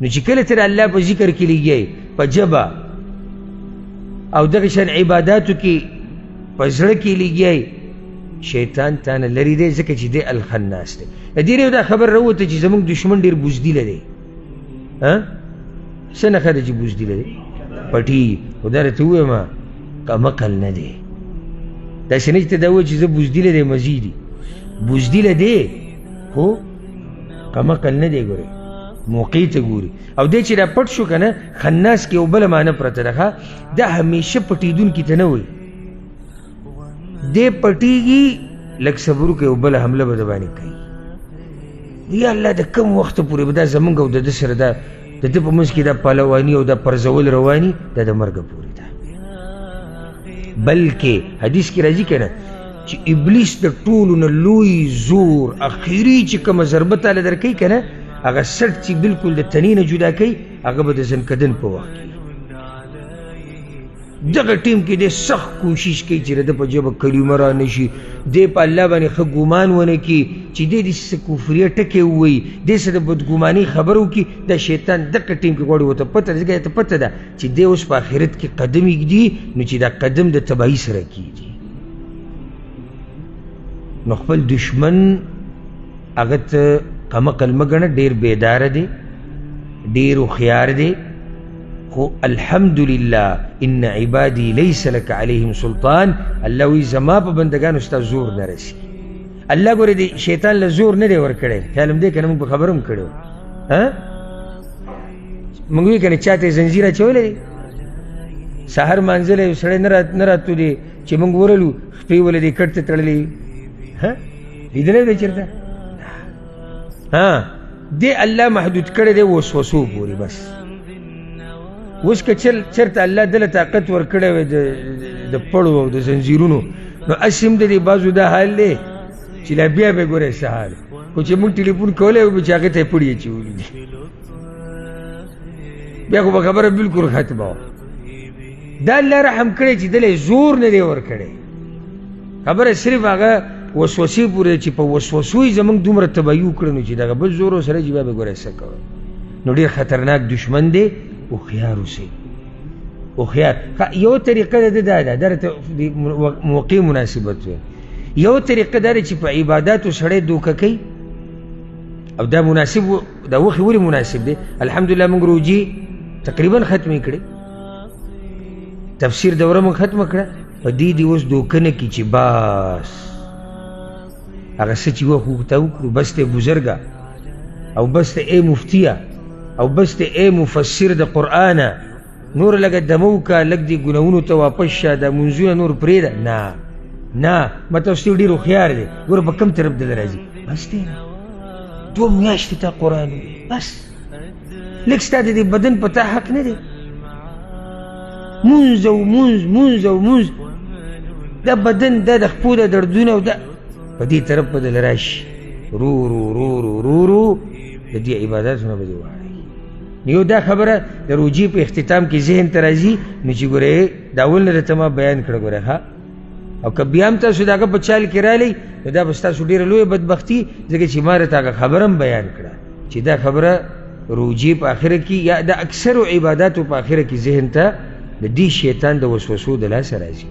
نو چې کله ته د الله په ذکر کې لګیای په ژبه او دغه شان عباداتو کې په زړه کې لګیای، شیطان تا نه لرې دی، ځکه چې دی الخناس دی. د دې نه دا خبر راووته چې زموږ دښمن ډېر بزدله دی. څه نښه ده چې بزدله دی؟ پټېږي. خو دا راته ووایم کمعقل نه دی، داسې نه چې ته دا ووایې چې زه بزدله دی مزې دي. بزدله دی خو کمعقل نه دی، ګورې موقع ته ګوري. او دی چې دا پټ شو که نه، خناس کې یو بله معنی پرته ده، ښه دا همیشه پټېدونکي ته نه وایي، دی پټېږي لږ صبر وکړه، یو بله حمله به درباندې کوي. یا الله د کم وخته پورې به دا زمونږ او د ده سره دا د ده په منځ کې دا پهلواني او دا پرځول رواني، دا د مرګه پورې ده. بلکې حدیث کې راځي که نه چې ابلیس د ټولو نه لوی زور اخري چې کومه ضربه تاله درکوي که نه، هغه سټ چې بلکل د تنې نه جدا کوي، هغه به د ځنکدن په وخت کې دغه ټیم کې دی سخت کوشش کوي چې د ده په ژبه کلمه را نه شي، دی په الله باندې ښه ګمان ونه کړي، چې دی داسې څه کفریه ټکی ووایي، دی څه د بدګمانۍ خبره وکړي. دا شیطان دغه ټیم کې غواړي، ورته پته ده، ځکه ته پته ده چې دی اوس په آخرت کې قدم ږدي، نو چې دا قدم د تباهي سره کېږي. نو خپل دشمن هغه ته کمعقل مه ګڼه، ډېر بیداره دی، ډېر هوښیار دی، خو الحمدلله ان عبادي ليس لك عليهم سلطان. الله وایي زما په بندګانو ستا زور نه رسي. الله ګورې دی شیطان له زور نه دی ورکړی، خیال هم دی که نه، موږ په خبره هم کړی وو. موږ وایي که نه چا ته یې زنځیر اچولی دی، سهار مانځلی یو سړی نه راتلو دی چې موږ ورلو خپې ولې دې کټ ته تړلې، لیدلی دی چېرته؟ دې الله محدود کړی دی وسوسو پورې بس. اوس که چېرته الله دله طاقت ورکړی وی د پړو او د زنځیرونو، نو هسې هم د دې بعضو دا حال دی چې لا بیا به ګورې څه حال. خو چې موږ ټلیفون کولی وو چې هغې ته یې پړي اچولي دي، بیا خو به خبره بلکل ختمه وه. دا الله رحم کړی چې دله یې زور نه دی ورکړی، خبره صرف هغه وسوسې پورې چې په وسوسو یې زموږ دومره تباهي وکړه، نو چې دغه بل زور ورسره چې بیا به ګورې څه کوی. نو ډېر خطرناک دښمن دی، هوښیار اوسئ، هوښیار. یو طریقه ده دا ده، دا راته د موقع مناسبت وي. یو طریقه دا ده چې په عباداتو سړی دوکه کوي، او دا مناسب دا وخت ولې مناسب دی؟ الحمدلله موږ روژې تقریبا ختمې کړې، تفسیر دوره موږ ختمه کړه، په دې دې اوس دوکه نه کړي چې بس هغه څه چې وخت ورته وکړو، بس دی بزرګه، او بس دی ای مفتیه، او بس دی ای مفسر د قرآنه، نور لږه دمه وکړه، لږ دې ګناهونو ته واپس شه، دا مونځونه نور پرېږده. نه نه، ماته اوس ډېر هوښیار دی، ګوره په کوم طرف دله راځي، بس دی دوه میاشتې تا قرآن ووایي، بس لږ ستا د دې بدن په تا حق نه دی. مونځ او مونځ، مونځ او مونځ، دا بدن دا د خپو دا دردونه او دا په دې طرف به دله راشي، رو رو رو رو رو رو د دې عباداتو نه به دې واړوي. نو یو دا خبره د روژې په اختتام کې ذهن ته راځي، نو چې ګورې دا اول نه درته ما بیان کړه ګورې، ښه، او که بیا هم تاسو د هغه په چال کې رالی، نو دا به ستاسو ډېره لویه بدبختي، ځکه چې ما راته هغه خبره هم بیان کړه چې دا خبره روژې په آخره کې یا د اکثرو عباداتو په آخره کې ذهن ته د دې شیطان د وسوسو د لاسه راځي.